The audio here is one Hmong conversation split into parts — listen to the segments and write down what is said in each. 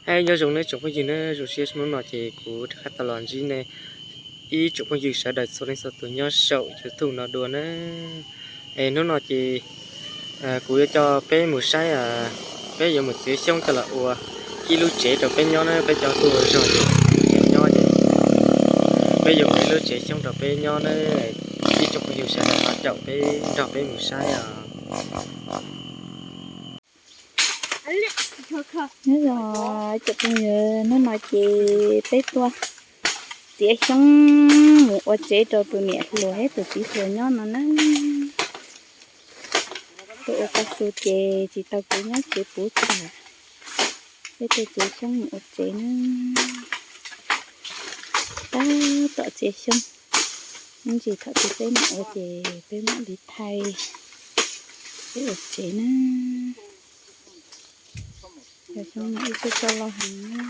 Hais nyob zoo nawb tsoom phooj ywg nawb, zoo siab hnub no ces kuv rov qab tau los ntsib nej ib tsoom phooj ywg sawv daws txhua leej txhua tus nyob saum YouTube no dua na. Es hnub no ces kuv yuav coj peb mus saib, peb yuav mus txiav xyoob coj los ua ib lub tsev rau peb nyob na, peb cov tuaj ua zog ces nyob ces peb yuav ua ib lub tsev xyoob rau peb nyob na. Ib tsoom phooj ywg sawv daws ho caum peb nrog peb mus saib os. Nyob zoo tsoom phooj ywg, hnub no ces peb tuaj txiav xyoob mus ua tsev rau tus niam hluas thiab tus txiv hluas nyob no na. Tuaj ua kaj xu ces tsis tau kev nyob tsev puv tham, peb tuaj txiav xyoob mus ua tsev na. Tab tom txiav xyoob, ib ntsis thaum twg peb mam ua ces peb mam li thaij peb ua tsev na. Cov xyoob no ib tug txoj loj heev na.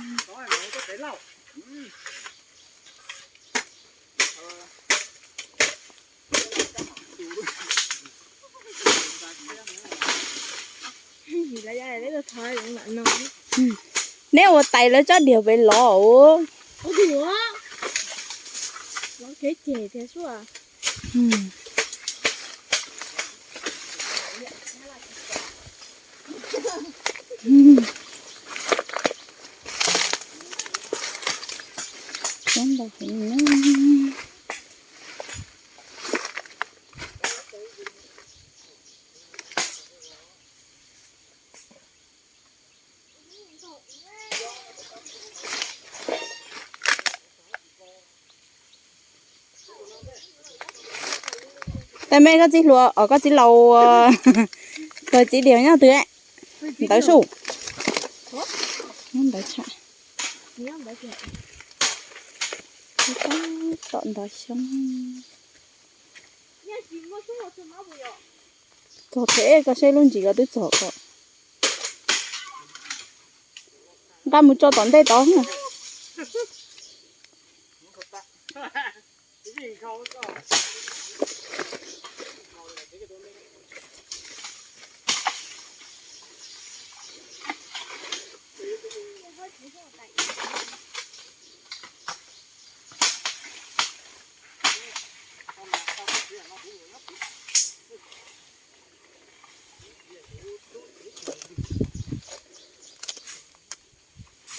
Neb ua tais lawv tsob diav pem lov. Coob ntau heev na. Tab mej koj txiv hluas os, koj txiv laus, koj txiv diav nyob twg? Ntawd sub. Nyob ntawd tshaj. Tab tom ntov xyoob. Txog thiab, koj saib lub ntsis ko twb txog ko. Nqa mus tso tom ntej tod.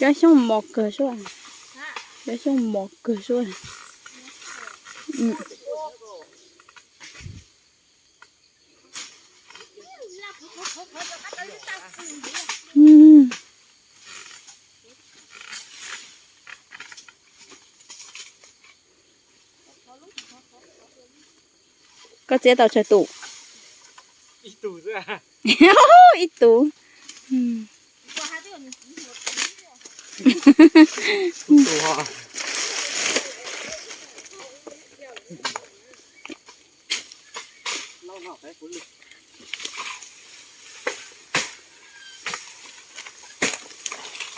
Cov xyoob mos kawg sub, cov xyoob mos kawg sub. Koj txiav tau tsawg tus? Ib tus.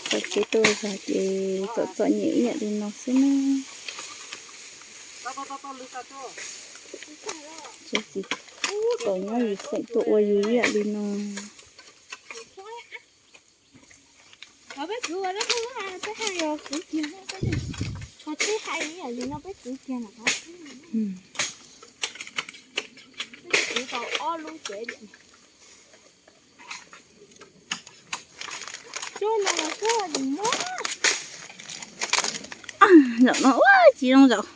Tau txiv tuaj zog ces txom txom nyem ib yam li no xwb na. Txiv txom nyem yus xeem tuaj ua yus ib yam li no. Qhov peb kwv ua lub hauj lwm peb haj yog kwv kiag, qhov tib hais ib yam li no peb kwv kiag na. Peb kwv tau ob lub cev. Tsuag no los tsuag dim muab. Zaum no ua tsis zoo zaum.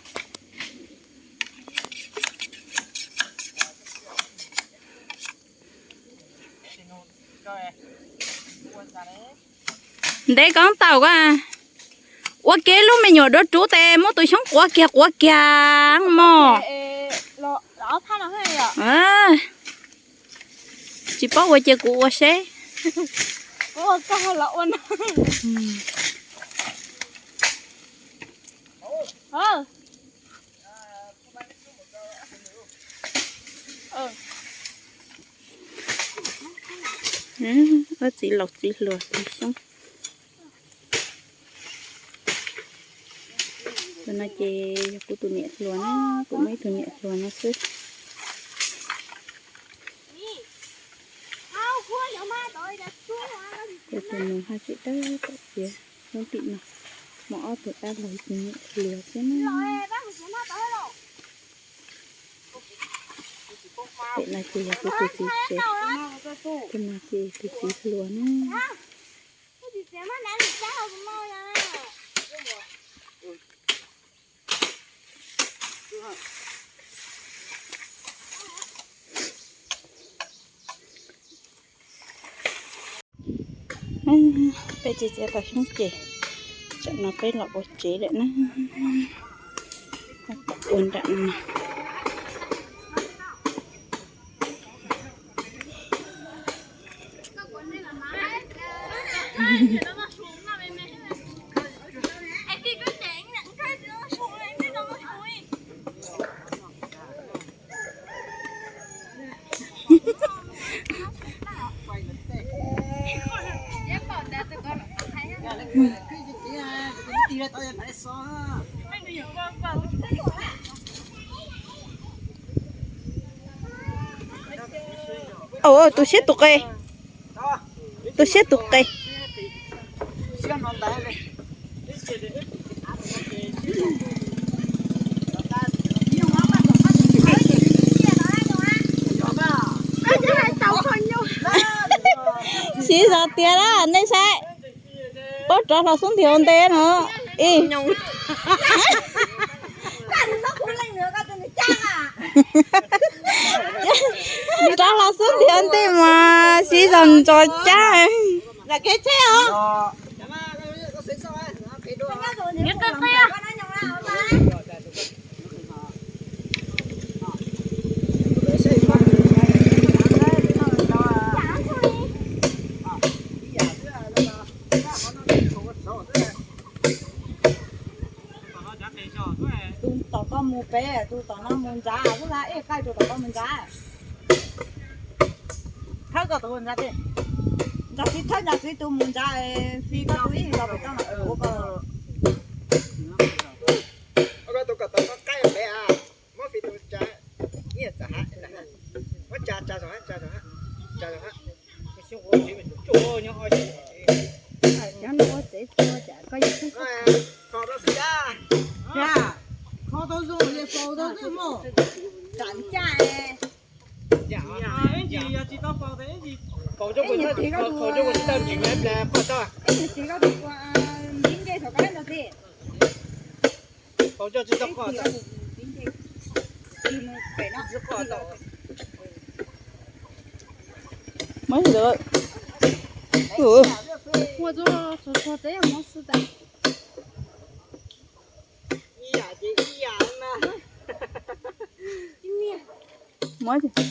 Ntev koob tau ko. Ua ke lub me nyuam duav rub tes muab tus xyoob quav kiag quav kiag mog. Tsis paub ua ces kuv ua seb. Ob txiv laus txiv hluas tiv xyoob. Tus no ces yog kuv tus niam hluas na, kuv muaj ib tug niam hluas no xwb. Kuv tus nus haj tseem tab tom txiav. Lub tim no muaj ob tug dab laug tus niam hluas xwb na. Pem no ces yog kuv tus txiv tsev, tej no ces tus txiv hluas na. Peb txiav txiav tau xyoob ces tsam no peb los ua tsev lawm na. Ua nram no. Au, tu siab tus qe. Tu siab tus qe. Siv zog tiag na nej saib. Puab rov hlo xub ntiag ua ntej no. Ib, rov hlo xub ntiag ua ntej mas siv zog ntso cab. Tus tom ko mus pem, tus tom no mus ntsav, xwb la ej qaij tus tom ko mus ntsav. Thawb koj tus ntsav, ntsav txiv thawb ntsav txiv tus mus ntsav, txiv koj tus ib los pem toj no ua ko. Tus kom tom no qaij pem a, muab fij tus tsa, ib txam hab, muab tsa tsa zoo hab, tsa zoo hab, tsa zoo hab. Cov no ua tsev tua cas koj yuav tub kho tau xwb, kho tau zoo li faus tau xwb mog. Tam caj. Faus coj kuv tsis tau ntseeg plag poj toj. Faus coj tsis tau qoj. Muab ntawd. Ua txuag txuag txuag teb yog mob xwb tas. Muab ntawd.